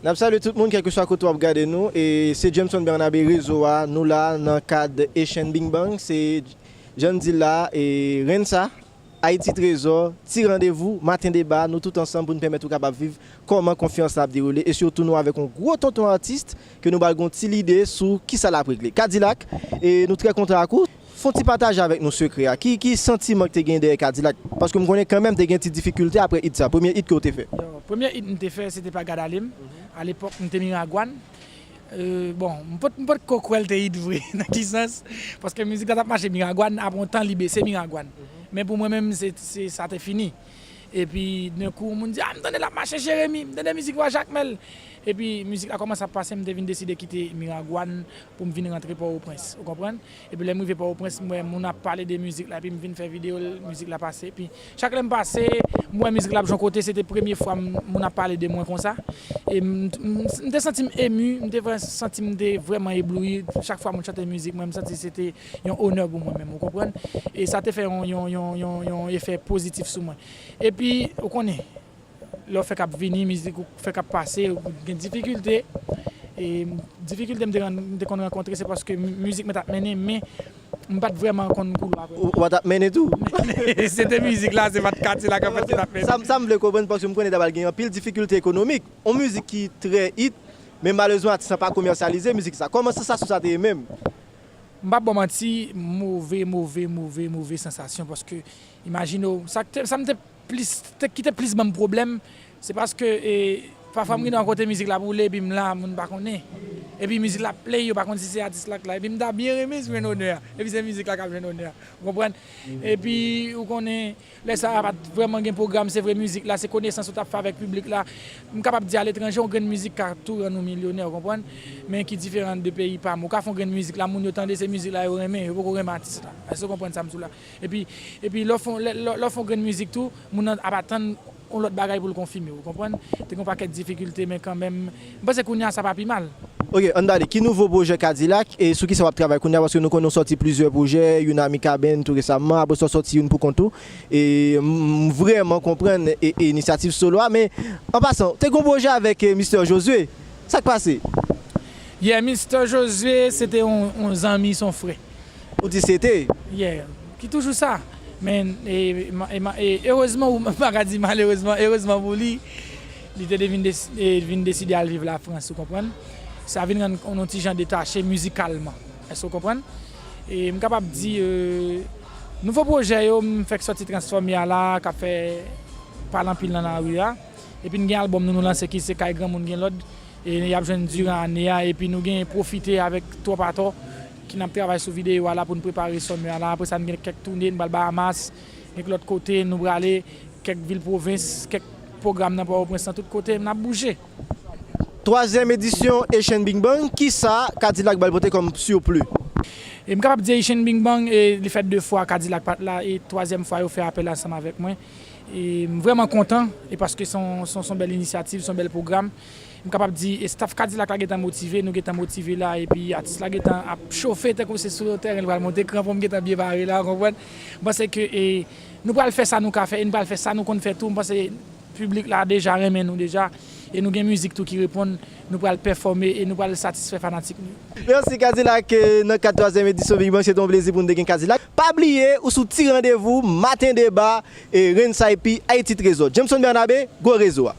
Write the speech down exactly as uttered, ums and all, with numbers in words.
N ap salye tout moun, kèlkeswa kote w ap gade nou. E se Jameson Bernabe, Rezo a. Nou la nan kad Echann Bing Bang. Se jan n di l la, e Rensa, Ayiti Trezò, Ti Randevou, Maten Deba, nou tout ansanm pou n pèmèt ou kapab viv kòman konferans la ap dewoule. E sitou nou avèk yon gwo tonton atis ke nou ba l yon ti lide sou kisa l ap regle. Kadilak, e nou trè kontan ak ou. Fè yon ti pataje avèk nou sekrè a. Ki, ki santiman ki te gen dèyè Kadilak? Paske m konnen kanmenm te gen ti difikilte apre hit sa. Premye hit ke w te fè. Yo, premye hit m te fè, se te Pa Gad Ale M. Alepòk, m te Miragwàn. Euh, bon, m pot, m pot ko kwè l te hit vre. Nan ki sans? Paske mizik la t ap mache Miragwàn, apre yon tan li bese Miragwàn. Men pou mwen menm, se, se, sa te fini. Epi, d'un coup, moun di, "Ah, m tande l ap mache Jeremi, m tande mizik Wa Jakmèl." Epi, mizik la kòmanse ap pase, m te vin deside kite Miragwàn pou m vin rantre Pòtoprens, ou konprann? Epi, lè m rive Pòtoprens, m wè moun ap pale de mizik la, epi m vin fè videyo l, mizik la pase. Epi, chak lè m pase, m wè mizik la ap jwe yon kote, se te premye fwa m, moun ap pale de mwen konsa. E m, m, m te santi m emu, m te vre, santi m te vrèman eblouyi. Chak fwa moun chante mizik mwen, m santi se te yon onè pou mwen menm, ou konprann? E sa te fè yon, yon, yon, yon, yon efè pozitif sou mwen. Epi, ou konnen, lè w fèk ap vini, mizik ou fèk ap pase, ou gen difikilte. E difikilte m te, ran- m te konn rankontre, se paske mi- mizik mwen t ap mennen, men m pa t vrèman konn koulwa vrèman. Ou, ou pa t ap mennen tou? Se te mizik la, se pa t Kadilak anfèt ki t ap mennen. Sa, sa m vle konprann, paske m konnen dabal gen anpil difikilte ekonomik. Yon mizik ki trè hit, men malerezman atis lan pa komèsyalize mizik sa. Kòman sansasyon sa te ye menm? M p ap ba w manti, move, move, move, move sansasyon, paske imajine w, sa k te, sa m te plis, te, ki te plis ban m pwoblèm, se paske, e, pafwa m rive yon kote mizik la ap woule, epi m la, moun pa konnen. Epi mizik la ap play, yo pa konn si se atis la k la. Epi m ta byen renmen jwenn onè a. Epi se mizik la k ap jwenn onè a. Ou konprann? Epi, ou konnen, lè sa a pa t vrèman gen pwogram, se vre mizik la, se konesans ou t ap fè avèk piblik la. M kapab di aletranje, yon grenn mizik ka tou rann ou milyonè, ou konprann? Men ki diferan de peyi pa m. Ou ka fè yon grenn mizik la, moun yo tande se mizik la yo renmen, yo poko renmen atis la. Èske w konprann sa m di w la? Epi, epi lè w fè, lè, lè, lè w fè yon grenn mizik tou, moun nan ap atann yon lòt bagay pou l konfime, ou konprann? Te gen yon pakèt difikilte, men kanmenm, m panse kounye a sa pa pi mal. Ok, ann pale. Ki nouvo pwojè Kadilak e sou kisa w ap travay kounye a? Paske nou konnen w sòti plizyè pwojè, youn a Mikaben tou resaman, apre sa w sòti youn pou kont ou. E m, m vrèman konprann e, e inisyativ solo a, men an pasan, te gen yon pwojè avèk, e, Mister Josué. Sa k pase? Yeah, Mister Josué, se te yon, yon zanmi, se yon frè. Ou di se te? Yeah, ki toujou sa. Men, e, ma- e ma- e erezman, ou m pa ka di malerezman, erezman pou li, li te de- vin, des- e vin deside al viv Lafrans, ou konprann? Sa vin rann nou yon ti jan detache mizikalman. Èske w konprann? E m kapab di, e, nouvo pwojè yo, m fèk sòti Transfòme a la, k ap fè pale anpil nan lari a. Epi n gen albòm nou, nou lanse ki se Kay Granmoun Gen Lòd. E y ap jwenn diran ane a. Epi nou gen Pwofite avèk Twòp Atò ki n ap travay sou videyo a la pou n prepare summer a la. Apre sa, n gen kèk toune, n pral Bahamas, gen lòt kote nou prale, kèk vil pwovens, kèk pwogram nan Pòtoprens lan, tout kote n ap bouje. Twazyèm edisyon Echann Bing Bang, kisa Kadilak ba l pote kòm sipli? E m kapab di Echann Bing Bang, e li fè de fwa Kadilak pa t la, e twazyèm fwa yo fè apèl ansanm avèk mwen. E m vrèman kontan, e paske se yon, se yon, se yon bèl inisyativ, se yon bèl pwogram. M kapab di, e staff Kadilak la gentan motive, nou gentan motive la, epi atis la gentan ap chofe, tankou se sou yon tèren l pral monte, kranpon m gentan byen pare la, ou konprann? M panse ke, e, nou pral fè sa nou ka fè, e nou pral fè sa nou konn fè tou, m panse piblik la deja renmen nou deja, e nou gen mizik tou ki reponn, nou pral pèfòme, e nou pral satisfè fanatik nou yo. Mèsi Kadilak, e, nan kad twazyèm edisyon Bing Bang, se te yon plezi pou n te gen Kadilak. Pa bliye, ou sou Ti Randevou, Maten Deba, e Rensa epi Ayiti Trezò. Jameson Bernabe, gwo rezo a.